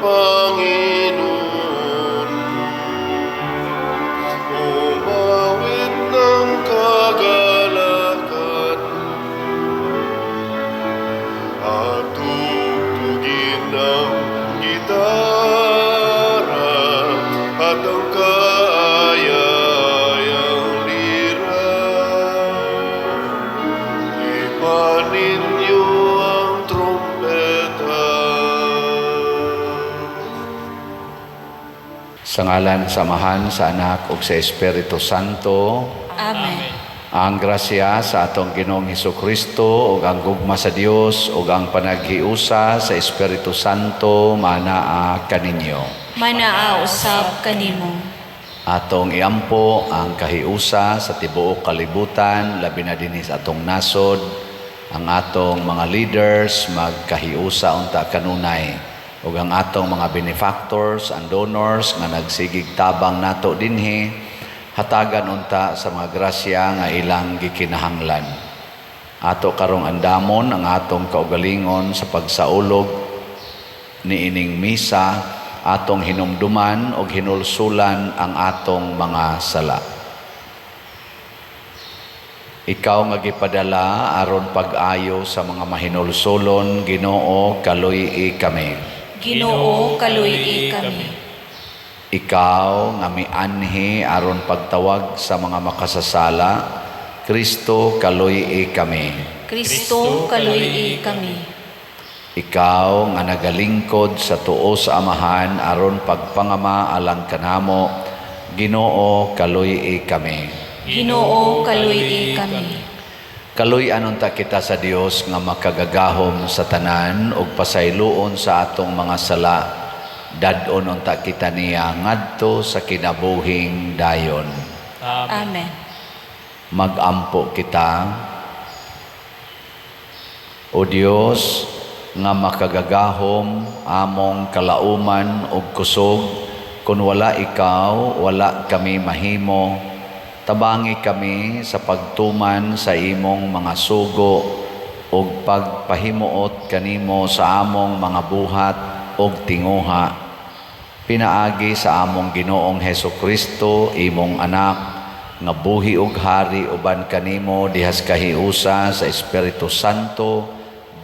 Panginoon. Umawit ng kagalakan at tugtugin ang gitara at ang kaayayang lira. Hipan ninyo ang trumpeta. Sa ngalan sa Amahan, sa Anak ug sa Espiritu Santo. Amen. Ang grasya sa atong Ginoong Hesus Kristo ug ang gugma sa Dios ug ang panaghiusa sa Espiritu Santo manaa kaninyo. Manaa usab kanimo. Atong iampo ang kahiusa sa tibuok kalibutan, labi na dinhi sa atong nasod, ang atong mga leaders magkahiusa unta kanunay ug ang atong mga benefactors and donors nga nagsigig tabang nato dinhi, hatagan unta sa mga grasya nga ilang gikinahanglan. Ato karong andamon ang atong kaugalingon sa pagsaulog niining misa, atong hinumduman og hinulsulan ang atong mga sala. Ikaw nga gipadala aron pag-ayo sa mga mahinulsulon, Ginoo, kaluy-i kami. Ginoo, kaluy-i kami. Ikaw nga mianhi aron pagtawag sa mga makasasala, Kristo, kaluy-i kami. Kristo, kaluy-i kami. Ikaw nga nagalingkod sa tuo sa Amahan aron pagpangama alang kanamo, Ginoo, kaluy-i kami. Ginoo, kaluy-i kami. Kaluy-an unta kita sa Dios nga makagagahom sa tanan ug pasayloon sa atong mga sala. Dad-on unta kita niya ngadto sa kinabuhing dayon. Amen. Magampo kita. O Dios nga makagagahom, among kalauman ug kusog, kun wala ikaw, wala kami mahimo. Tabangi kami sa pagtuman sa imong mga sugo ug pagpahimuot kanimo sa among mga buhat ug tinguha. Pinaagi sa among Ginoong Heso Kristo, imong anak, nga buhi ug hari uban kanimo dihas kahiusa sa Espiritu Santo,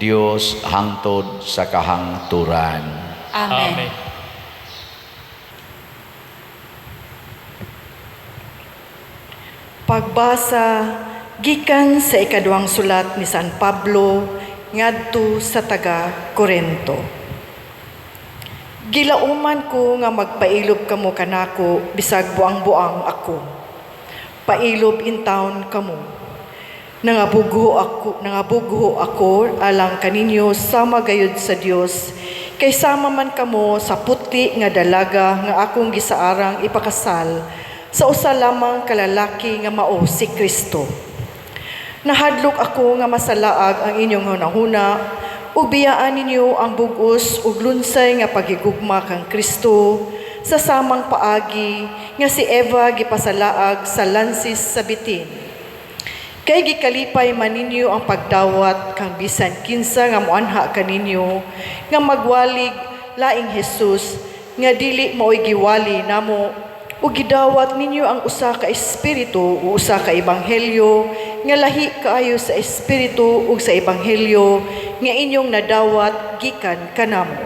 Dios, hangtod sa kahangturan. Amen. Pagbasa gikan sa ikaduhang sulat ni San Pablo ngadto sa taga Korento. Gilauman ko nga magpailob kamo kanako bisag buang-buang ako. Pailob in town kamo. Nangabugho ako alang kaninyo sama gayud sa Dios, kay sama man kamo sa putli nga dalaga nga akong gisaarang ipakasal sa usa lamang ka lalaki nga mao si Kristo. Nahadlok ako nga masalaag ang inyong hunahuna ug biyaan ninyo ang bug-os ug lunsay nga paghigugma kang Kristo sa samang paagi nga si Eva gipasalaag sa lansis sa bitin. Kay gikalipay man ninyo ang pagdawat kang bisan kinsa nga moanha kaninyo nga magwalig laing Jesus nga dili maoy giwali namo, ug gidawat ninyo ang usa ka espiritu o usa ka ebanghelyo nga lahi kaayo sa espiritu ug sa ebanghelyo nga inyong nadawat gikan kanamo.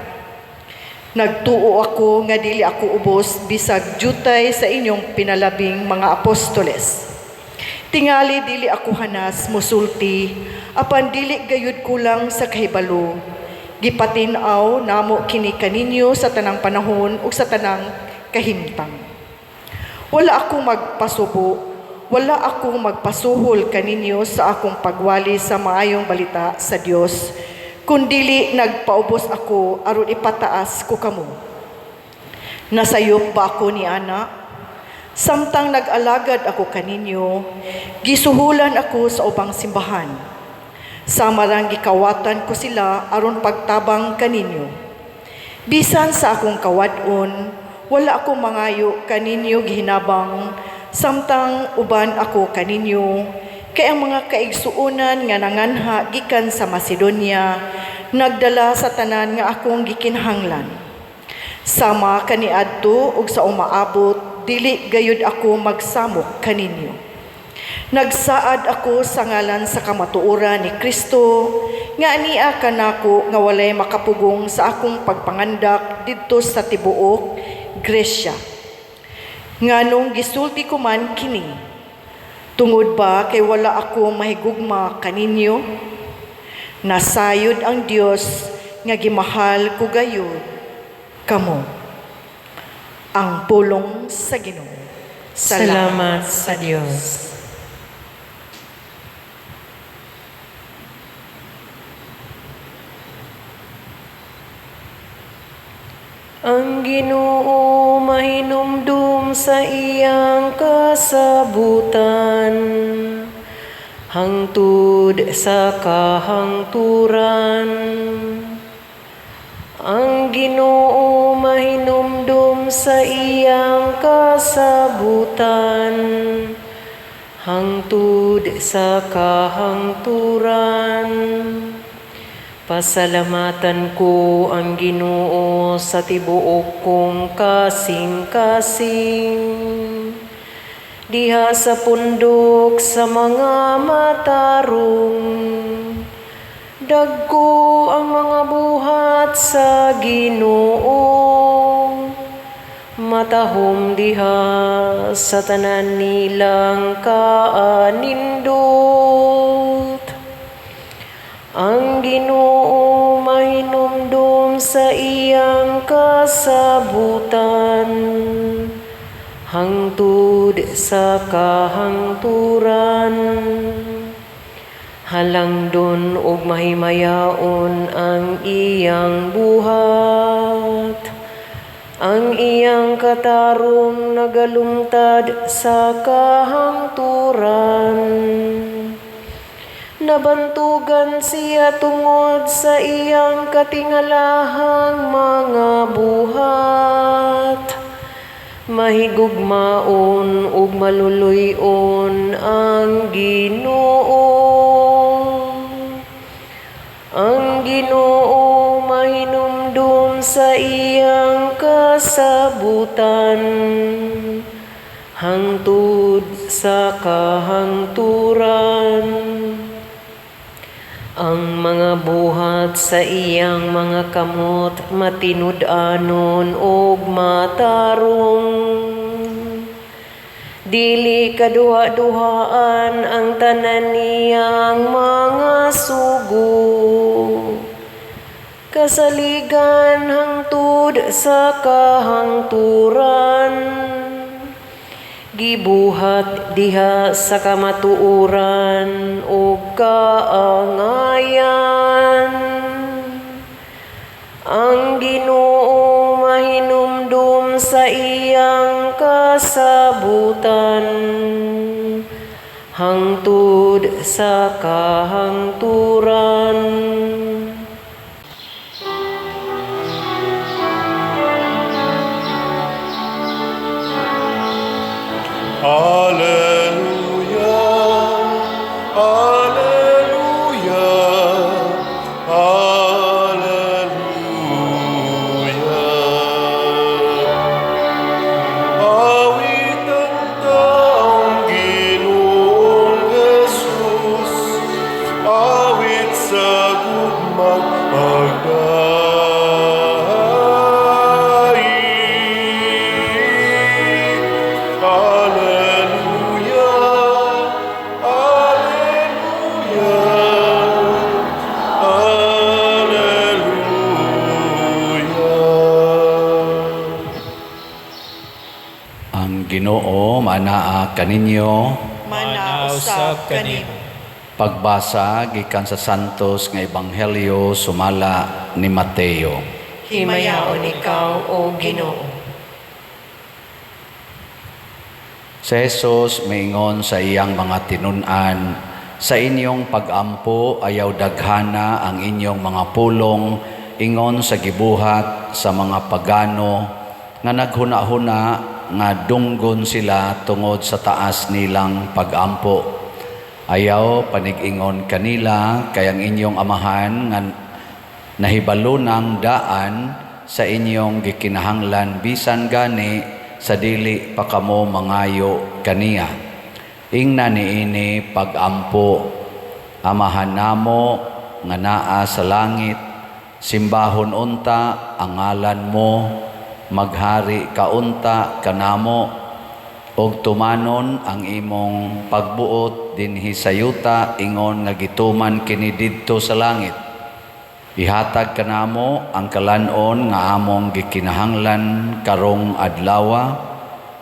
Nagtuo ako nga dili ako ubos bisag jutay sa inyong pinalabing mga apostoles. Tingali dili ako hanas musulti, apan dili gayud kulang sa kahibalo. Gipatin-aw namo kini kaninyo sa tanang panahon ug sa tanang kahimtang. Wala ako magpasubo, wala akong magpasuhol kaninyo sa akong pagwali sa maayong balita sa Dios, kundili nagpaubos ako aron ipataas ko kamo. Nasayop ba ako ni ana? Samtang nag-alagad ako kaninyo, gisuhulan ako sa ubang simbahan. Samarang gikawatan ko sila aron pagtabang kaninyo. Bisan sa akong kawad-on, wala ako mangayo kaninyo gihinabang, samtang uban ako kaninyo, kay ang mga kaigsuonan nga nanganha gikan sa Macedonia, nagdala sa tanan nga akong gikinahanglan. Sama kaniadto ug sa umaabot, dili gayud ako magsamok kaninyo. Nagsaad ako sa ngalan sa kamatuoran ni Kristo nga ania kanako nga walay makapugong sa akong pagpangandak didto sa tibuok Gresya. Nganong gisulti ko man kini? Tungod ba kay wala ako mahigugma kaninyo? Nasayod ang Dios nga gimahal ko gayud kamo. Ang pulong sa Ginoo. Salamat sa Dios. Ang Ginoo mahinumdum sa iyang kasabutan hangtod sa kahangturan. Ang Ginoo mahinumdum sa iyang kasabutan hangtod sa kahangturan. Pasalamatan ko ang Ginoo sa tibuok kong kasing-kasing. Diha sa pundok sa mga matarong, dagko ang mga buhat sa Ginoo. Matahom diha sa tanan nilang kaanindot. Ang Ginoo mahinumdum sa iyang kasabutan hangtod sa kahangturan. Halangdon og mahimayaon ang iyang buhat. Ang iyang katarong nagalungtad sa kahangturan. Nabantugan siya tungod sa iyang katingalahang mga buhat. Mahigugmaon ug maluluy-on ang Ginoo. Ang Ginoo mahinumdum sa iyang kasabutan hangtod sa kahangturan. Ang mga buhat sa iyang mga kamot matinud-anon ug matarong. Dili kaduha-duhaan ang tanan niyang mga sugo. Kasaligan hangtod sa kahangturan. Gibuhat diha sa kamatuoran ug kaangayan. Ang Ginoo mahinumdum sa iyang kasabutan hangtod sa kahangturan. Alleluia, Alleluia, Alleluia. Awit ang taong Ginoong Jesus, awit sa gugmang pagdaig. Alleluia, Alleluia, Alleluia. Ang Ginoo manaa kaninyo. Manausab kanimo. Pagbasa gikan sa Santos nga Ebanghelyo sumala ni Mateo. Himayaon ikaw, O Ginoo. Si Jesus miingon sa iyang mga tinun-an, sa inyong pagampo ayaw daghana ang inyong mga pulong ingon sa gibuhat sa mga pagano nga naghuna-huna nga dunggon sila tungod sa taas nilang pagampo. Ayaw panig-ingon kanila kay ang inyong amahan nga nahibalo ng daan sa inyong gikinahanglan bisan gani sa dili pa kamo mangayo kaniya. Ingna niini pag-ampo: Amahan namo nga naa sa langit, simbahon unta ang ngalan mo, maghari ka unta kanamo, ug tumanon ang imong pagbuot dinhi sa yuta ingon nga gituman kini didto sa langit. Ihatag kanamo ang kalan-on nga among gikinahanglan karong adlawa,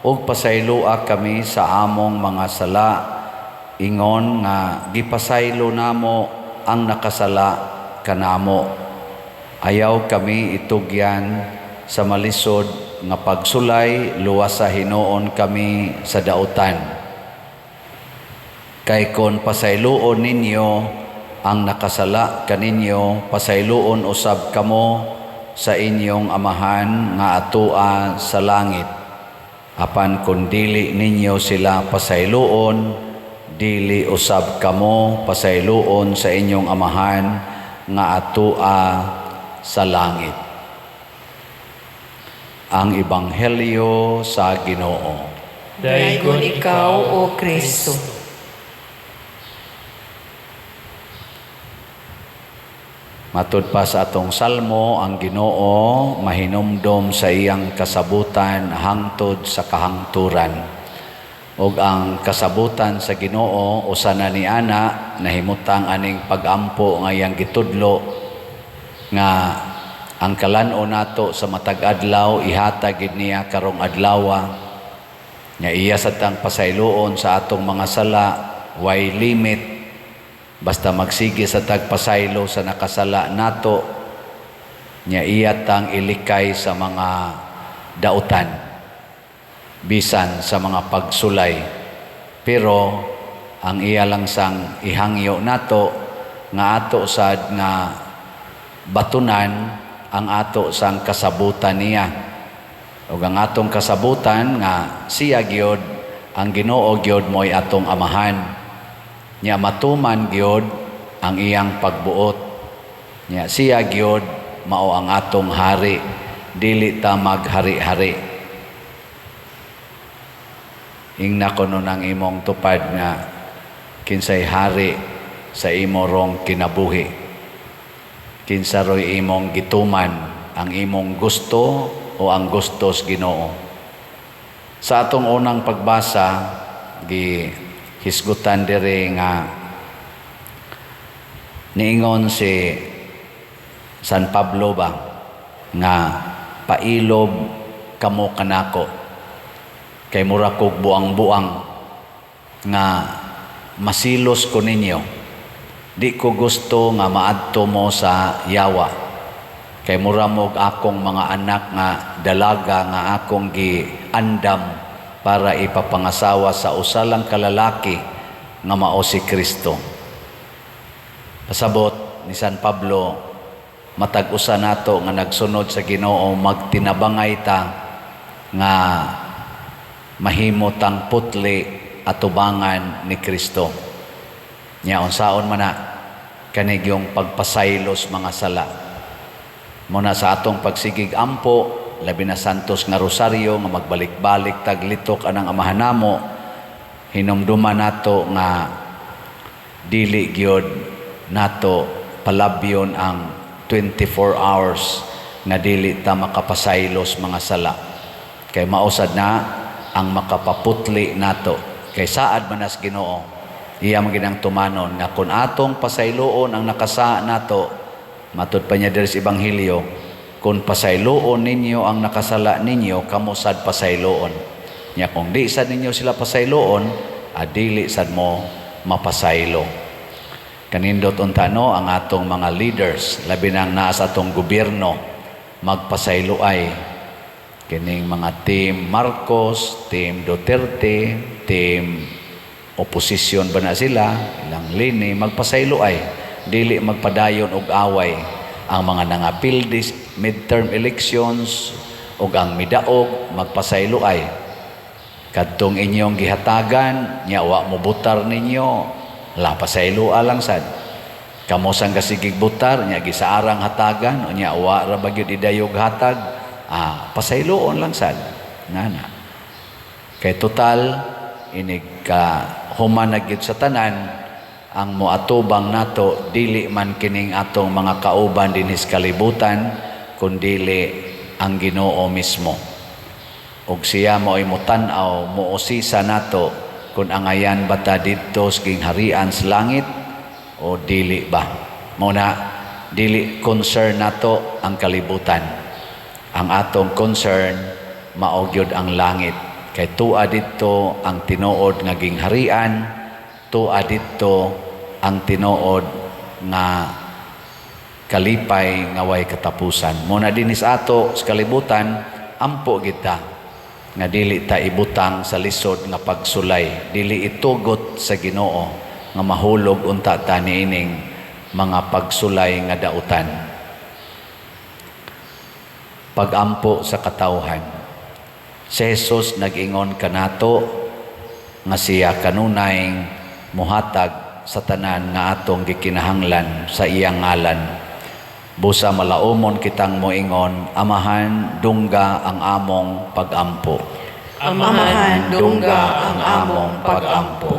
ug pasayloa kami sa among mga sala ingon nga gipasaylo namo ang nakasala kanamo. Ayaw kami itugyan sa malisod nga pagsulay, luwasa hinuon kami sa dautan. Kay kon pasayloon ninyo ang nakasala kaninyo, pasayloon usab kamo sa inyong Amahan nga atoa sa langit. Apan kun dili ninyo sila pasayloon, dili usab kamo pasayloon sa inyong Amahan nga atoa sa langit. Ang Ebanghelyo sa Ginoo. Daygon ikaw, O Kristo. Matud pa sa atong salmo, ang Ginoo mahinumdom sa iyang kasabutan hangtod sa kahangturan. Ug ang kasabutan sa Ginoo usa na ni ana nahimutang aning pagampo nga iyang gitudlo nga ang kalan-on nato sa matag adlaw ihatag gid niya karong adlawa, nga iya sa tang pasayloon sa atong mga sala, way limit. Basta magsige sa tagpasaylo sa nakasala nato, nya iya tang ilikay sa mga dautan, bisan sa mga pagsulay. Pero ang iya lang sang ihangyo nato nga ato sad nga batunan ang ato sang kasabutan niya. Ug ang atong kasabutan nga siya gyud ang Ginoo gyud mo'y atong amahan. Nya matuman gyud ang iyang pagbuot. Nya siya gyud mao ang atong hari, dili ta maghari-hari. Ingna kuno nang imong tupad nga kinsay hari sa imo rong kinabuhi. Kinsa roy imong gituman, ang imong gusto o ang gustos Ginoo. Sa atong unang pagbasa, gi hisgutan diri nga niingon si San Pablo ba nga pailob kamo kanako kay mura kog buang-buang nga masilos ko ninyo. Di ko gusto nga maadto mo sa yawa kay mura mo'g akong mga anak nga dalaga nga akong giandam para ipapangasawa sa usa lang ka lalaki nga mao si Kristo. Pasabot ni San Pablo, matag usa nato nga nagsunod sa Ginoo magtinabangay ta nga mahimo tang putli atubangan ni Kristo. Nya unsaon man na kanigyong pagpasaylos mga sala. Muna sa atong pagsigig ampo, labi na santos nga rosaryo nga magbalik-balik taglitok anang amahan namo, hinumduman nato nga dili gyud nato palabyon ang 24 hours nga dili ta makapasaylos mga sala. Kay mausad na ang makapaputli nato. Kay saad man as Ginoo, iya man ginang tumanon nga kun atong pasayloon ang nakasa nato, matud pa niya diri sa Ebanghelyo, kung pasayloon ninyo ang nakasala ninyo, kamo sad pasayloon. Nya kung di sad ninyo sila pasayloon, adili sad mo mapasaylo. Kanindot unta no ang atong mga leaders, labi nang naa sa atong gobyerno, magpasaylo ay kining mga team Marcos, team Duterte, team opposition ba na sila, ilang lini, magpasaylo ay dili magpadayon og away ang mga nangapil this midterm elections ug ang midaog, magpasaylo ay kadtong inyong gihatagan nya wa mo butar ninyo, la pasaylo alang sad. Kamo sang kasigig butar nya gisaarang hatagan, unya wa ra ba gyud idayog hatag, pasayloon lang sad nana. Kay total inig ka human na gyud sa tanan, ang moatubang nato dili man kining atong mga kauban dinhi sa kalibutan, kundili ang Ginoo mismo. Ug siya mao'y motan-aw, mousisa nato kung angayan ba ta didto sa gingharian sa langit o dili ba. Mao na dili concern nato ang kalibutan. Ang atong concern mao gyud ang langit. Kay tua didto ang tinuod nga gingharian, tua didto ang tinuod nga kalipay nga way katapusan. Mao na dinhi sa ato sa kalibutan, ampo kita nga dili ta ibutang sa lisod nga pagsulay, dili itugot sa Ginoo nga mahulog unta ta niining mga pagsulay nga dautan. Pagampo sa katawhan. Si Jesus nag-ingon kanato nga siya kanunay muhatag sa tanan nga atong gikinahanglan sa iyang ngalan. Busa malaumon kitang moingon, Amahan, dungga ang among pagampo. Amahan, dungga ang among pagampo.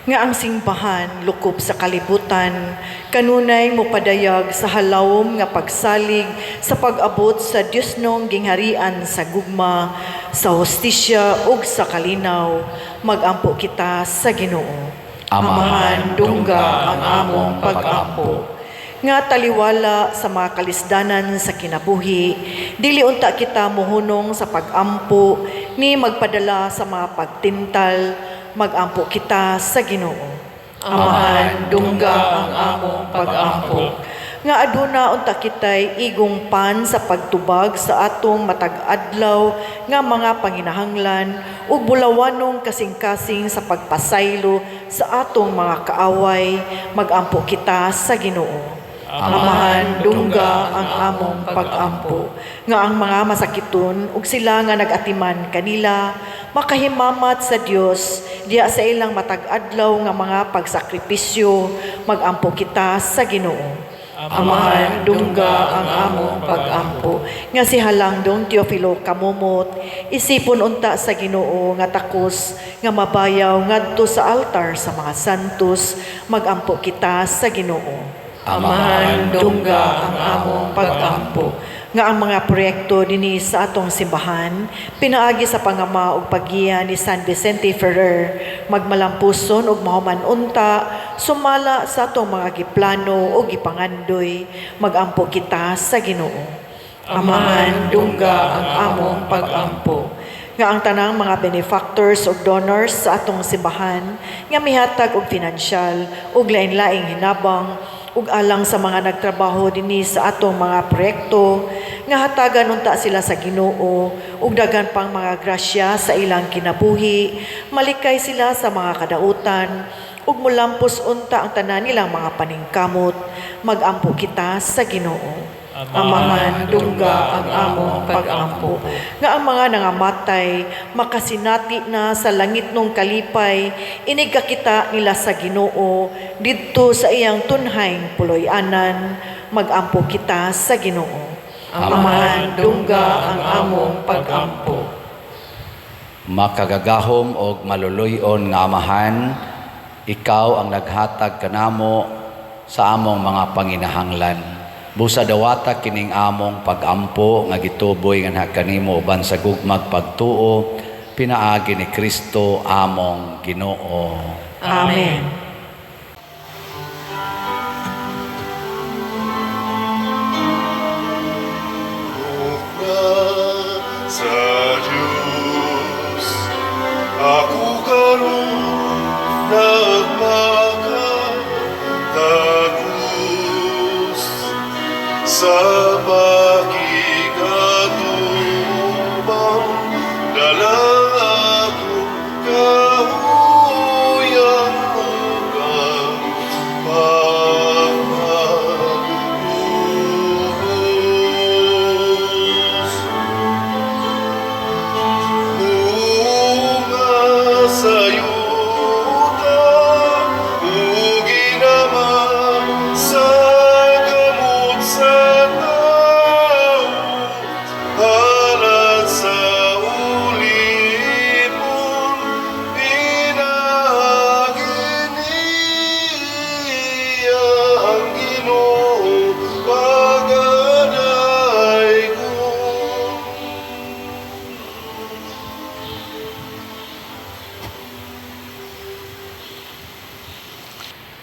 Nga ang simbahan lukop sa kalibutan, kanunay mopadayag sa halawom nga pagsalig sa pag-abot sa Diosnong gingharian sa gugma, sa hustisya ug sa kalinaw, magampo kita sa Ginoo. Amahan, dungga ang among pagampo. Nga taliwala sa mga kalisdanan sa kinabuhi, dili unta kita mohunong sa pagampo ni magpadala sa mga pagtintal, magampo kita sa Ginoo. Amahan, dungga ang among pagampo. Nga aduna unta kitay igong pan sa pagtubag sa atong matag adlaw nga mga panginahanglan ug bulawanong kasing-kasing sa pagpasaylo sa atong mga kaaway, magampo kita sa Ginoo. Amahan, dungga ang among pagampo. Nga ang mga masakiton ug sila nga nag-atiman kanila makahimamat sa Dios diha sa ilang matag adlaw nga mga pagsakripisyo, magampo kita sa Ginoo. Amahan, dungga ang among pagampo. Nga si Halangdong Teofilo Camomot, isipon unta sa Ginoo nga takos nga mabayaw ngadto sa altar sa mga santos, magampo kita sa Ginoo. Amahan, dungga ang among pagampo. Nga ang mga proyekto dinhi sa atong simbahan, pinaagi sa pangama ug paggiya ni San Vicente Ferrer, magmalampuson ug mahuman unta, sumala sa atong mga giplano ug gipangandoy, magampo kita sa Ginoo. Amahan, dungga ang among pagampo. Nga ang tanang mga benefactors ug donors sa atong simbahan nga mihatag og pinansyal ug lain-laing hinabang ug alang sa mga nagtrabaho dinhi sa atong mga proyekto, nga hatagan unta sila sa Ginoo ug daghan pang mga grasya sa ilang kinabuhi, malikay sila sa mga kadautan ug mulampos unta ang tanan nilang mga paningkamot, magampo kita sa Ginoo. Amahan, dungga ang among pagampo. Nga ang mga nangamatay, makasinati na sa langit nung kalipay, inigkakita nila sa Ginoo, didto sa iyang tunhayng puloy-anan, magampo kita sa Ginoo. Amahan, dungga ang among pagampo. Makagagahom og maluluy-on nga Amahan, ikaw ang naghatag kanamo sa among mga panginahanglan. Busa dawata kining among pagampo nga gituboy nganha kanimo uban sa gugmag pagtuo, pinaagi ni Kristo among Ginoo. Amen. Sa Diyos, ako karon nagpakatagos sa pakikatubang dala akong kahuyang.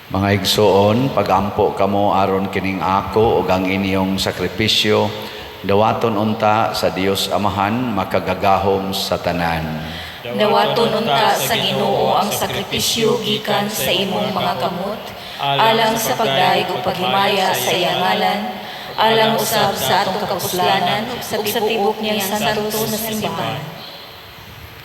Mga igsoon, pagampo kamo aron kining ako ug ang inyong sakripisyo dawaton unta sa Dios Amahan makagagahom sa tanan. Dawaton unta sa Ginoo ang sakripisyo gikan sa imong mga kamot, alang sa pagdayeg ug paghimaya sa iyang ngalan, alang usab sa atong kapuslanan ug sa tibuok niyang santos na simbahan.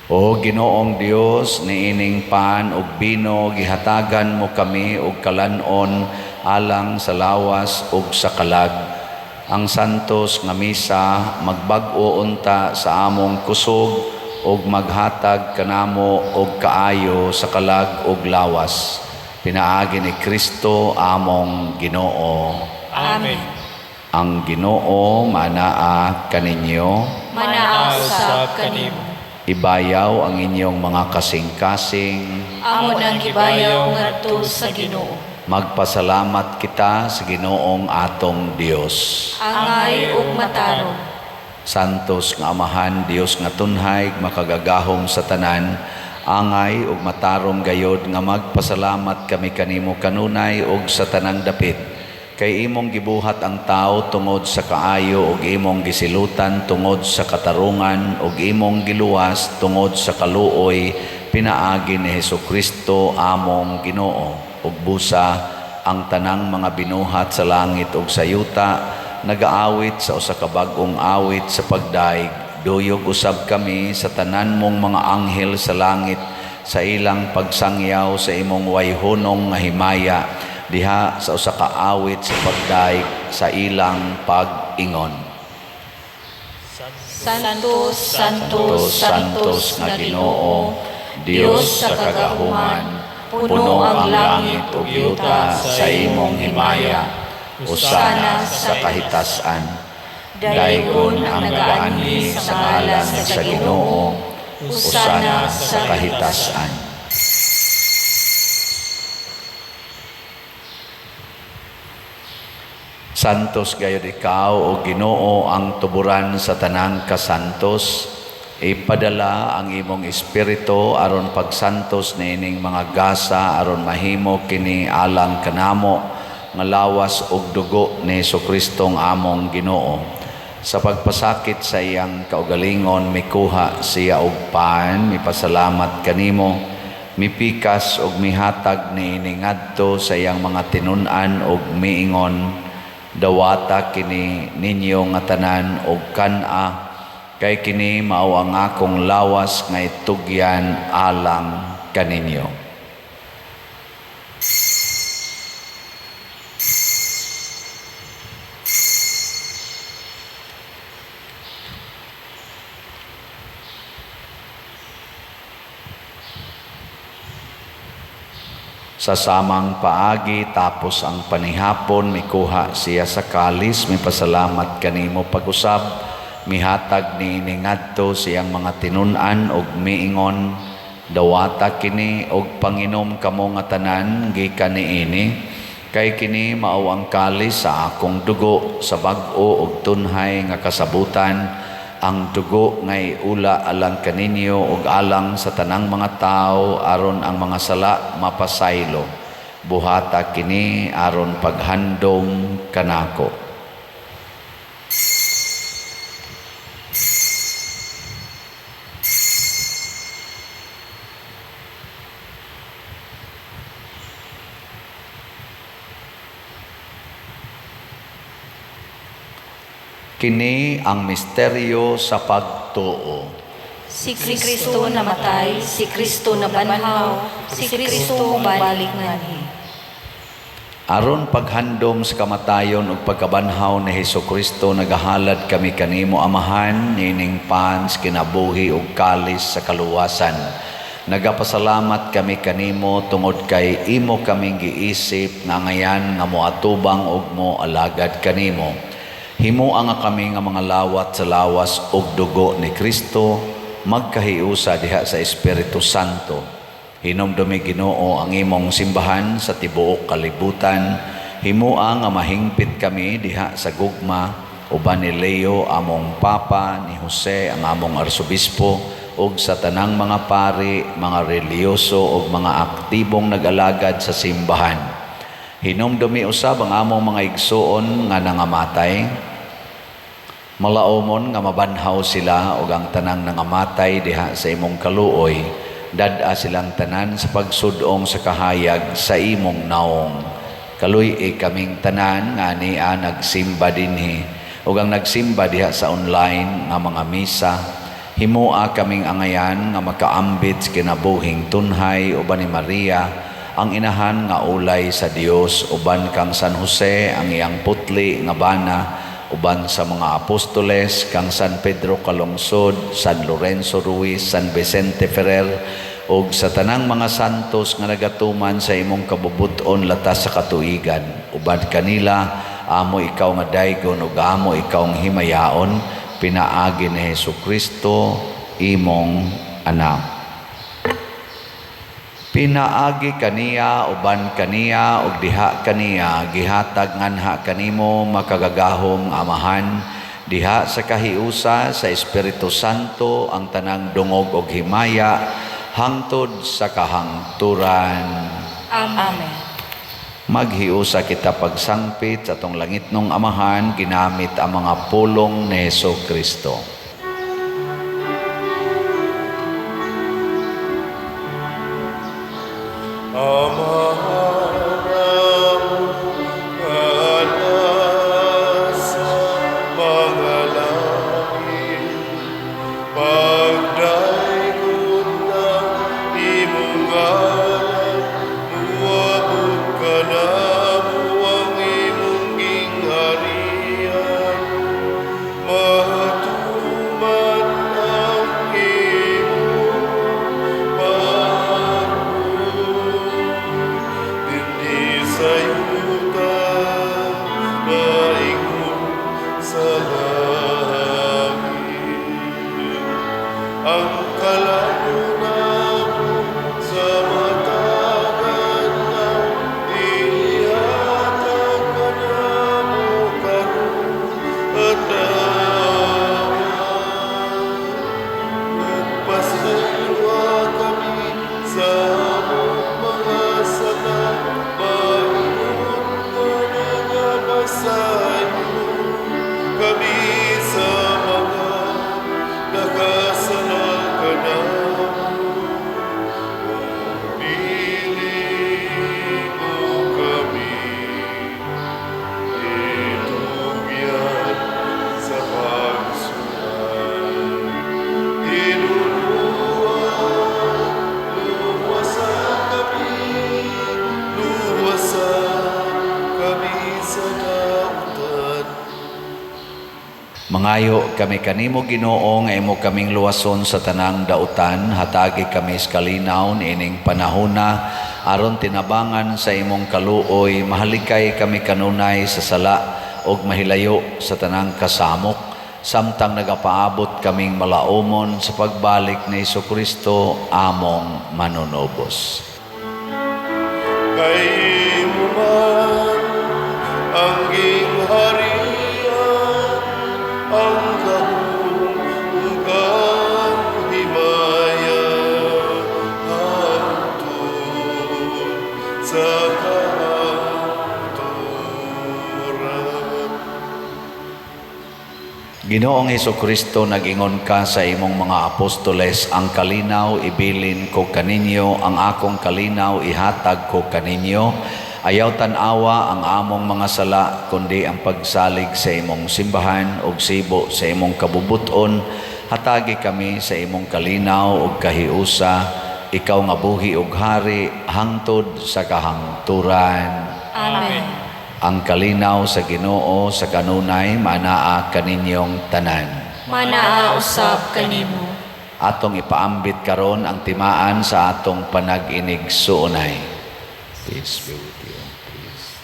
O Ginoong Dios, niining pan ug bino gihatagan mo kami og kalan-on alang sa lawas ug sa kalag. Ang santos nga misa magbag-o unta sa among kusog ug maghatag kanamo og kaayo sa kalag ug lawas. Pinaagi ni Kristo among Ginoo. Amen. Ang Ginoo manaa kaninyo. Manaa usab kanimo. Ibayaw ang inyong mga kasing-kasing. Amo nang gibayaw ngadto sa Ginoo. Magpasalamat kita sa Ginoong atong Dios. Angay ug matarong. Santos nga Amahan, Dios nga tunhay, makagagahom sa tanan, angay ug matarong gayod nga magpasalamat kami kanimo kanunay ug sa tanang dapit. Kay imong gibuhat ang tao tungod sa kaayo ug imong gisilutan tungod sa katarungan ug imong giluwas tungod sa kaluoy pinaagi ni Hesukristo among Ginoo. Ug busa ang tanang mga binuhat sa langit ug sa yuta nagaawit sa usa ka bag-ong awit sa pagdaig. Duyog usab kami sa tanan mong mga anghel sa langit sa ilang pagsangyaw sa imong wayhunong nga himaya diha sa usa ka awit sa pagdaig sa ilang pag-ingon. Santo, Santo, Santos, Santos nga Ginoo, Dios sa kagahuman, puno ang langit ug yuta sa imong himaya. Usana sa kahitasan. Daygon ang nagaanhi sa ngalan sa Ginoo, usana sa kahitasan. Santos gayud ikaw o Ginoo ang tuburan sa tanang kasantos. Ipadala ang imong espiritu aron pagsantos niining mga gasa aron mahimo kini alang kanamo nga lawas ug dugo ni Hesukristong among Ginoo. Sa pagpasakit sa iyang kaugalingon mikuha siya og pan, mipasalamat kanimo, mipikas og mihatag niini ngadto sa iyang mga tinun-an og miingon, dawata kini ninyo nga tanan og kan-a, kay kini mao ang akong lawas nga itugyan alang kaninyo. Sa samang paagi tapos ang panihapon mikuha siya sa kalis, mipasalamat kanimo pag-usab, mihatag niini ngadto siyang mga tinun-an og miingon, dawata kini og panginom kamo nga tanan gikan niini, kay kini mao ang kalis sa akong dugo sa bag-o og tunhay nga kasabutan, ang dugo nga iula alang kaninyo ug alang sa tanang mga tawo aron ang mga sala mapasaylo. Buhata kini aron paghandom kanako. Kini ang misteryo sa pagtuo. Si Kristo namatay, si Kristo nabanhaw, si Kristo mobalik nganhi. Aron paghandom sa kamatayon ug pagkabanhaw ni Hesukristo, nagahalad kami kanimo Amahan nining pan sa kinabuhi ug kalis sa kaluwasan. Nagapasalamat kami kanimo tungod kay imo kaming giisip nga ngayan nga moatubang ug mo alagad kanimo. Himoa nga kami nga mga lawat sa lawas ug dugo ni Kristo, magkahiusa diha sa Espiritu Santo. Hinumdumi Ginoo ang imong simbahan sa tibuok kalibutan. Himoa nga mahingpit kami diha sa gugma uban ni Leo among Papa, ni Jose ang among Arsobispo, ug sa tanang mga pari, mga relihiyoso ug mga aktibong nag-alagad sa simbahan. Hinumdumi usab ang among mga igsuon nga nangamatay. Malaumon nga mabanhaw sila ug ang tanang nangamatay diha sa imong kaluoy. Dad-a silang tanan sa pagsudong sa kahayag sa imong naong. Kaluy-i kaming tanan nga ania nagsimba dinhi ug ang nagsimba diha sa online nga mga misa. Himoa kaming angayan nga makaambit sa kinabuhing tunhay uban ni Maria, ang inahan nga ulay sa Dios, uban kang San Jose ang iyang putli nga bana, uban sa mga apostoles kang San Pedro Calungsod, San Lorenzo Ruiz, San Vicente Ferrer ug sa tanang mga santos nga nagatuman sa imong kabubut-on latas sa katuigan. Uban kanila amo ikaw nga daygon ug amo ikaw nga himayaon, pinaagi ni Hesus Kristo imong anak. Pinaagi kaniya, uban kaniya ug diha kaniya, gihatag nganha kanimo makagagahom Amahan diha sa kahiusa sa Espiritu Santo ang tanang dungog ug himaya hangtod sa kahangturan. Amen. Maghiusa kita pagsangpit sa atong langitnong Amahan ginamit ang mga pulong ni Hesus Kristo. Amahan nga nasa mga langit, pagdaygon ang imong ngalan, muabot kanamo ang imong gingharian, matuman ang imong pagbuot dinhi sa yuta maingon sa langit. Ang kalan-on namo sa matag adlaw, ihatag kanamo karon, at ug pasayloa kami sa among mga sala, maingon nga nagapasaylo kami sa mga nakasala kanamo. Dili mo kami itugyan sa pagsulay. Hinunua, luwasa kami, luwasa kami sa dautan. Mangayo kami kanimo, Ginoo, nga imo kaming luwason sa tanang dautan. Hatagi kami sa kalinaw niining panahona aron tinabangan sa imong kaluoy mahalikay kami kanunay sa sala ug mahilayo sa tanang kasamok samtang nagapaabot kaming malaumon sa pagbalik ni Kristo among manunubos. Kay imo man ang gingharian, ang gahom ug ang himaya, hangtod sa kahangturan. Ginoong Kristo, nag-ingon ka sa imong mga apostoles, "Ang kalinaw ibilin ko kaninyo, ang akong kalinaw ihatag ko kaninyo." Ayaw tan-awa ang among mga sala, kundi ang pagsalig sa imong simbahan ug sibo sa imong kabubuton. Hatagi kami sa imong kalinaw ug kahiusa, ikaw nga buhi ug hari hangtod sa kahangturan. Amen. Ang kalinaw sa Ginoo sa kanunay maanaa kaninyong tanan. Manaa usab kanimo. Atong ipaambit karon ang timaan sa atong panag-inigsuonay. Peace be with you. Peace.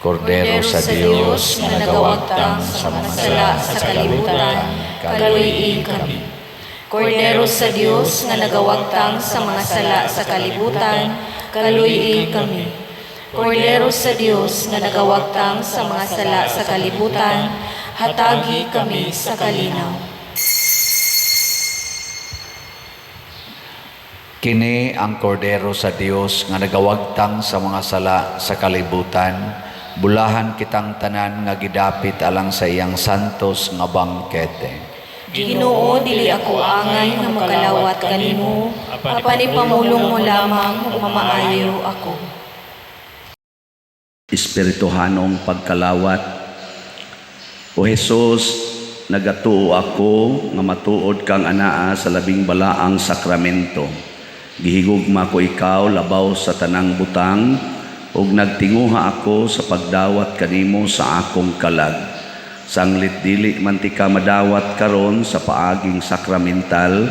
Kordero sa Dios nga nagawagtang sa mga sala sa kalibutan, kaluy-i kami. Kordero sa Dios nga nagawagtang sa mga sala sa kalibutan, kaluy-i kami. Kordero sa Dios nga nagawagtang sa mga sala sa kalibutan, hatagi kami sa kalinaw. Kini ang kordero sa Dios nga nagawagtang sa mga sala sa kalibutan. Bulahan kitang tanan nga gidapit alang sa iyang santos nga bangkete. Ginoo, dili ako angay nga mokalawat kanimo, apan ipamulong mo lamang ug mamaayo ako. Espirituhanong pagkalawat. O Hesus, nagatuo ako nga matuod kang anaa sa labing balaang sakramento. Gihigugma ko ikaw labaw sa tanang butang ug nagtinguha ako sa pagdawat kanimo sa akong kalag. Sanglit dili man tika madawat karon sa paaging sakramental,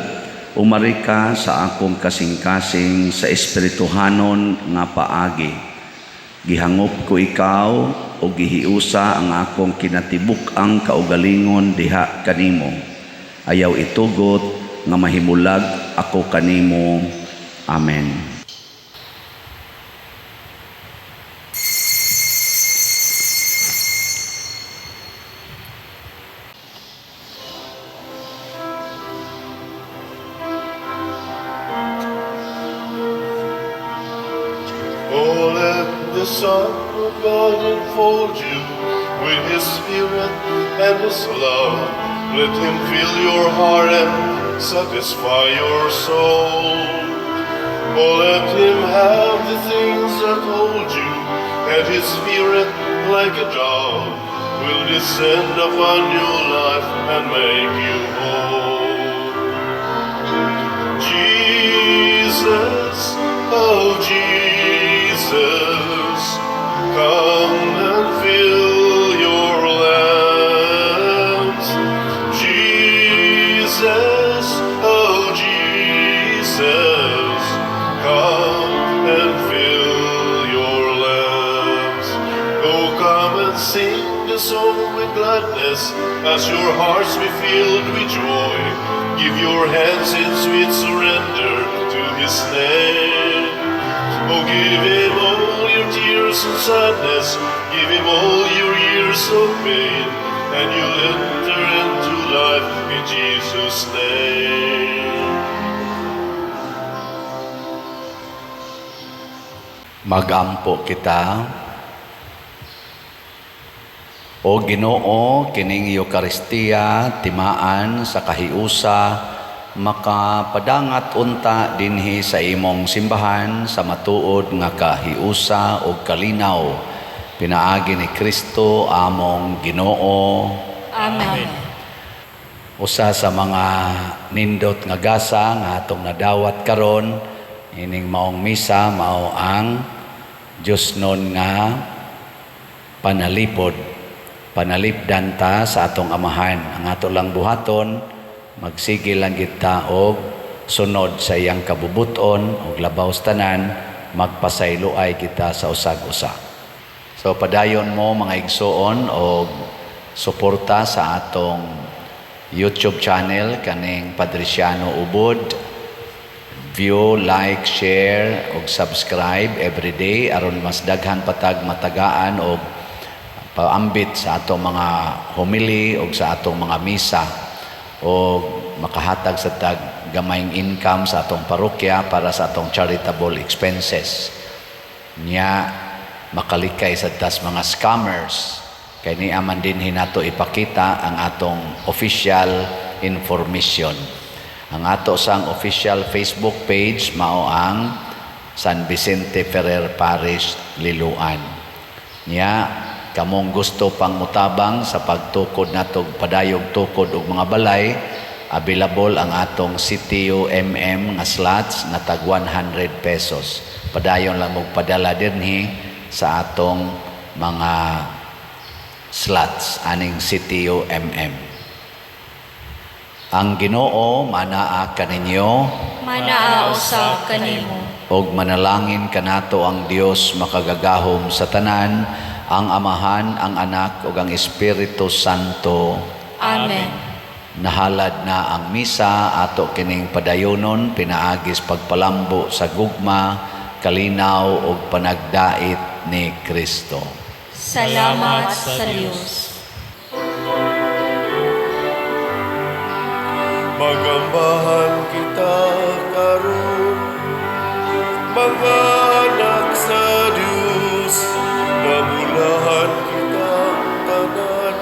umari ka sa akong kasing-kasing sa espirituhanon nga paagi. Gihangop ko ikaw o gihiusa ang akong kinatibuk-ang kaugalingon diha kanimo. Ayaw itugot nga mahimulag ako kanimo. Amen. Oh, let the Son of God enfold you with His Spirit and His love. Let Him fill your heart and satisfy your soul. Oh, let Him have the things that hold you, and His Spirit, like a dove, will descend upon your life and make you whole. Jesus, oh Jesus, come and fill your lamps. Jesus, oh Jesus, come and fill your lamps. Oh, come and sing a song with gladness as your hearts be filled with joy. Give your hands in sweet surrender to His name. Oh, give Him all your tears and sadness, give Him all your years of pain, and you'll enter into life in Jesus' name. Magampo kita. O Ginoo, kining Eukaristiya timaan sa kahiusa, makapadangat unta dinhi sa imong simbahan sa matuod nga kahiusa ug kalinaw. Pinaagi ni Kristo among Ginoo. Amen. Usa sa mga nindot nga gasa nga atong nadawat karon ining maong misa mao ang Dios nun nga panalipod. Panalipdan ta sa atong amahan. Ang ato lang buhaton, magsige lang kita og sunod sa iyang kabubuton og labaw sa tanan, magpasayloay kita sa usag-usa. So padayon mo mga igsoon og suporta sa atong YouTube channel kaning Padriciano Ubod. View, like, share ug subscribe every day aron mas daghan patag matagaan og paambit sa atong mga homily ug sa atong mga misa o makahatag sa tag gamayng income sa atong parokya para sa atong charitable expenses. Nya makalikay sa tas mga scammers kay niya man din hinato ipakita ang atong official information. Ang ato sang official Facebook page mao ang San Vicente Ferrer Parish, Liloan. Nya kamong gusto pang mutabang sa pagtukod nato padayog tukod og mga balay, available ang atong CTO MM nga slots nga tag 100 pesos. Padayon lang og padala dinhi sa atong mga slots aning CTO MM. Ang Ginoo manaa kaninyo, Manaa usab kanimo. Og manalangin kanato ang Dios makagagahom sa tanan, ang Amahan, ang Anak ug ang Espiritu Santo. Amen. Nahalad na ang misa ato kining padayonon pinaagis pagpalambo sa gugma, kalinaw ug panagdait ni Kristo. Salamat sa Dios. Magambahan kita karon. Mga anak sa Diyos, nabulahan kitang tanan.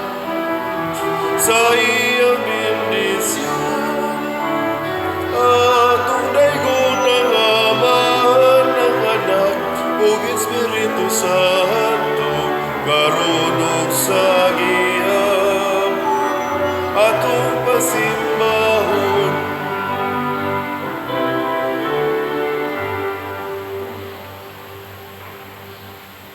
Sa